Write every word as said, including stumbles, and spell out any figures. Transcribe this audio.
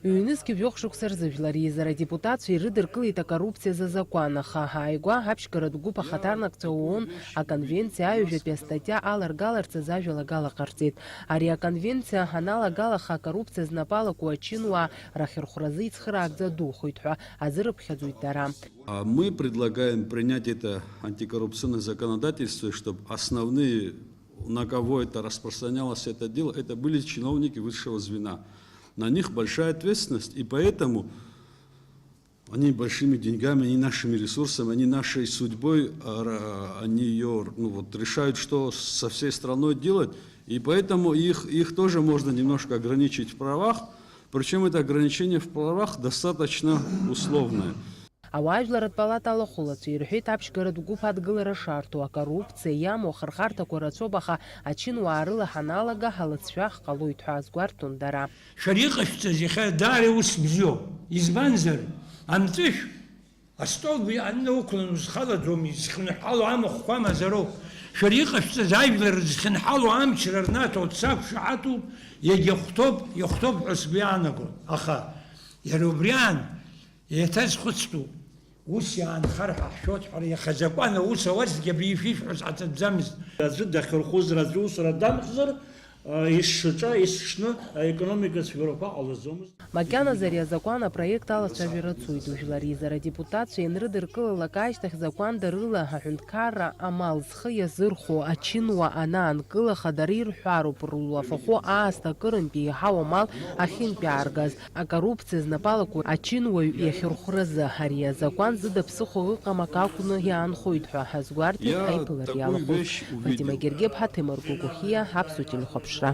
Ҩнызқьи жәохә шықәса рзы Жәлар Реизара адепутатцәа ирыдыркылеит акоррупциа азы азакәан, аха ааигәа аԥшьгаратә гәыԥ ахаҭарнакцәа ООН аконвенциа аҩажәатәи астатиа аларгаларц азы ажәалагала ҟарҵеит. Ари аконвенциа аналагалаха акоррупциа знапы алаку ачынуаа рахьырхәразы ицхыраагӡа духоит ҳәа азырыԥхьаӡоит дара. А мы предлагаем принять это антикоррупционное законодательство, чтобы основные, на кого это распространялось это дело, это были чиновники высшего звена. На них большая ответственность, и поэтому они большими деньгами, они нашими ресурсами, они нашей судьбой, а, ра-, они её, ну, вот, решают, что со всей страной делать, и поэтому их, их тоже можно немножко ограничить в правах, причём это ограничение в правах достаточно условное. Ауаажәларратә палата алахәылацәа ирҳәеит, аԥшьгаратә гәыԥ адгылара шарҭо, акоррупциа иамоу ахырхарҭақәа рацәоуп, аха ачынуаа рыла ҳаналага, ҳалыҵшәах ҟалоит ҳәа азгәарҭон дара. Шәара иҟашәҵаз иахьа даара ус бзиоуп. Избанзар, амҵәышә астол иаанны уқәланы узхалаӡом, изхьынҳало амахәқәа мазароуп. Шәара иҟашәҵаз ажәлар зхьынҳало амчра рнаҭо дсақәшаҳаҭуп, иагьахәҭоуп, иахәҭоуп ҳәа сгәы иаанагон. Аха иара убри аан, еиҭазхәыцтәуп. Ус иаанхар ҳәа ҳшәоит, ҳәара иаха азакәан аус ауазҭгьы абри ишәишәҳәоз ҳаҭатәӡамызт. Аӡәы дахьырхәызар, аӡәы усура дамхзар, а, есшаҿа, есшны аекономика цәгьарақәа ҟалаӡомызт. Макьаназы ари азакәан апроект алацәажәара цоит. Жәлар Реизара адепутатцәа ианрыдыркылалак ашьҭахь, закәанда рыла аҳәынҭқарра амал зхы иазырхәо ачынуа анаанкылаха, дара ирҳәароуп рулафахәы аасҭа акырынтә еиҳау амал ахьынтәааргаз. Акоррупциа знапы алаку ачынуаҩ иахьырхәразы ари азакәан зыда ԥсыхәа ыҟам акы акәны иаанхоит ҳәа азгәарҭеит аиԥылара иалахәыз. Фатима Гергеԥҳа, Ҭемыр Гогохиа, Аԥсуа телехәаԥшра.